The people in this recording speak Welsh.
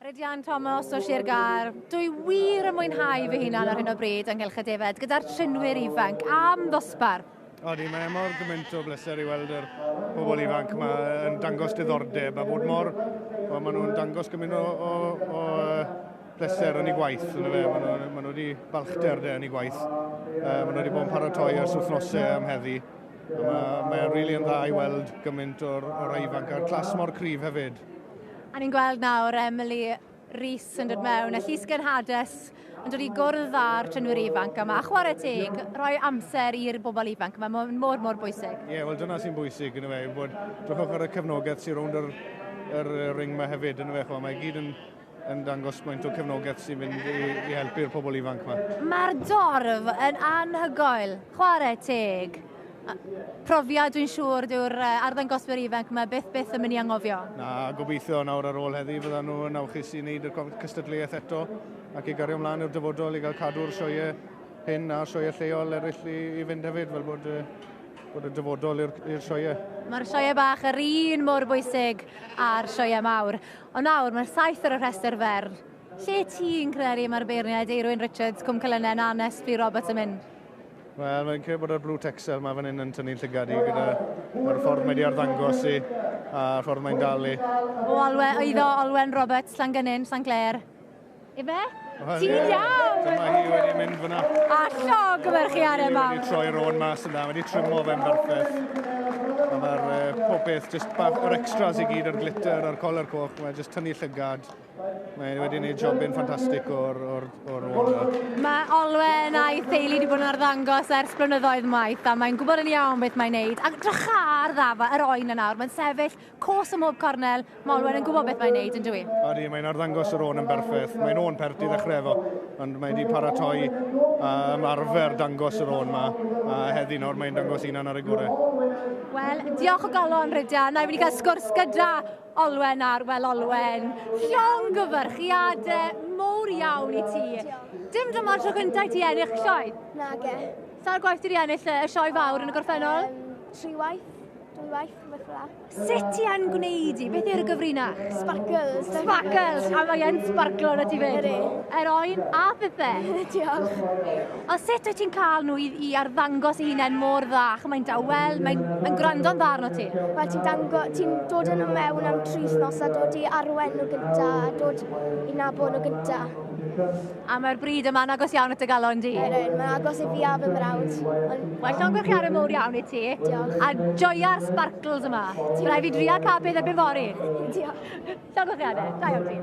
Rhydian Thomas o Sir Gâr, dwi wir yn mwynhau fy hunan ar hyn o bryd ynghylch y defaid gyda'r trinwyr ifanc am ddosbarth. Odi, mae e mor gymaint o bleser i weld yr bobl ifanc yma yn dangos diddordeb a bod mor, wel, maen nhw'n dangos gymaint o pleser yn eu gwaith, yn fe. Maen nhw wedi balchder de yn eu gwaith. Maen nhw wedi bod yn paratoi ers wythnosau am heddi. A mae'n rili yn dda i weld gymaint o'r rhai ifanc a'r clas mor cryf hefyd. A ni'n gweld nawr Emily Rees yn dod mewn, a Llys Genhades yn dod i gwrdd â'r trenwyr ifanc yma. A chwarae teg, rhoi amser i'r bobl ifanc yma, mae'n mor, mor bwysig. Ie, yeah, wel dyna sy'n bwysig, yn y fe, bod drychwch ar y cefnogaeth sy'n rownd yr ring yma hefyd, yn y fe, mae gyd yn dangos maint o cefnogaeth sy'n mynd i helpu'r pobl ifanc yma. Mae'r dorf yn anhygoel, chwarae teg. Profiad dwi'n siŵr dyw'r arddangoswyr ifanc yma byth yn mynd i anghofio. Na, gobeithio nawr ar ôl heddi fyddan nhw yn awchus i wneud y cystadleuaeth eto ac i gario ymlaen i'r dyfodol i gael cadw'r sioeau hyn a'r sioeau lleol eraill i fynd hefyd, fel bod y dyfodol i'r sioeau. Mae'r sioeau bach yr un mor bwysig a'r sioeau mawr. Ond nawr mae'r 7 ar y rhestr fer. Lle ti'n credu mae'r beirniaid Eirwyn Richards, Cwm Celynen a Nest Fflur Roberts yn mynd? Wel, mae'n credu bod yr Blue Texel yma fan hyn yn tynnu'n llygad i gyda o'r ffordd mae wedi arddangos i a'r ffordd mae'n dal i. O Olwen, oeddo Olwen Roberts, Llangynin, Sanclêr. Ife? Ti'n iawn! Dyma hi wedi mynd fyna. A llongyfarchiadau mawr. Wedi troi'r ôn mas yna, wedi trymo fe'n berffaith. A mae'r pob beth, just bach, yr extras i gyd, yr glitter a'r coler coch, mae just tynnu llygad. Mae wedi gwneud jobyn ffantastig o'r ôn yna. Mae Olwen a'i theulu wedi bod yn arddangos ers blynyddoedd maith a mae'n gwybod yn iawn beth mae'n neud. A drycha ar ddafa, yr oen yna nawr, mae'n sefyll cos ym mhob cornel. Mae Olwen yn gwybod beth mae'n neud, yn dyw hi? Odi, mae'n arddangos yr ôn yn berffaith. Mae'n ôn pert i ddechrau efo, ond mae wedi paratoi a ymarfer dangos yr ôn yma. A heddi nawr mae'n dangos hunan ar ei gorau. Wel, diolch o galon, Rhydian. Na i wedi cael sgwrs gyda Olwen ar, wel Olwen, llongyfarchiadau mowr iawn i ti. Dim dyma'r tro cyntaf i ti ennill sioe? Nage. Sa'r gwaith ti wedi ennill y sioe fawr yn y gorffennol? 3 waith, 2 waith, rhywbeth fel 'na. Sut ti yn gwneud i? Beth yw'r gyfrinach? Sparkles. Sparkles! A mae yn sparklo na ti fyd. Ydi. Yr oen a phethau. Diolch. Ond sut wyt ti'n cael nhw i arddangos eu hunain mor dda? Ch'mo, mae'n dawel, mae'n gwrando'n dda arno ti. Wel, ti'n dod yn nhw mewn am 3 wythnos a dod i arwen nhw gynta, a dod i nabod nhw gynta. A mae'r bryd yma'n agos iawn at y galon di. Ydyn, mae'n agos i fi a fy mrawd. Ond Wel, llongyfarchiadau mowr iawn i ti. Diolch. A joia'r sparkles yma. Diolch. Rhaid fi drio cael peth erbyn fory. Diolch. Llongyfarchiadau, da iawn ti.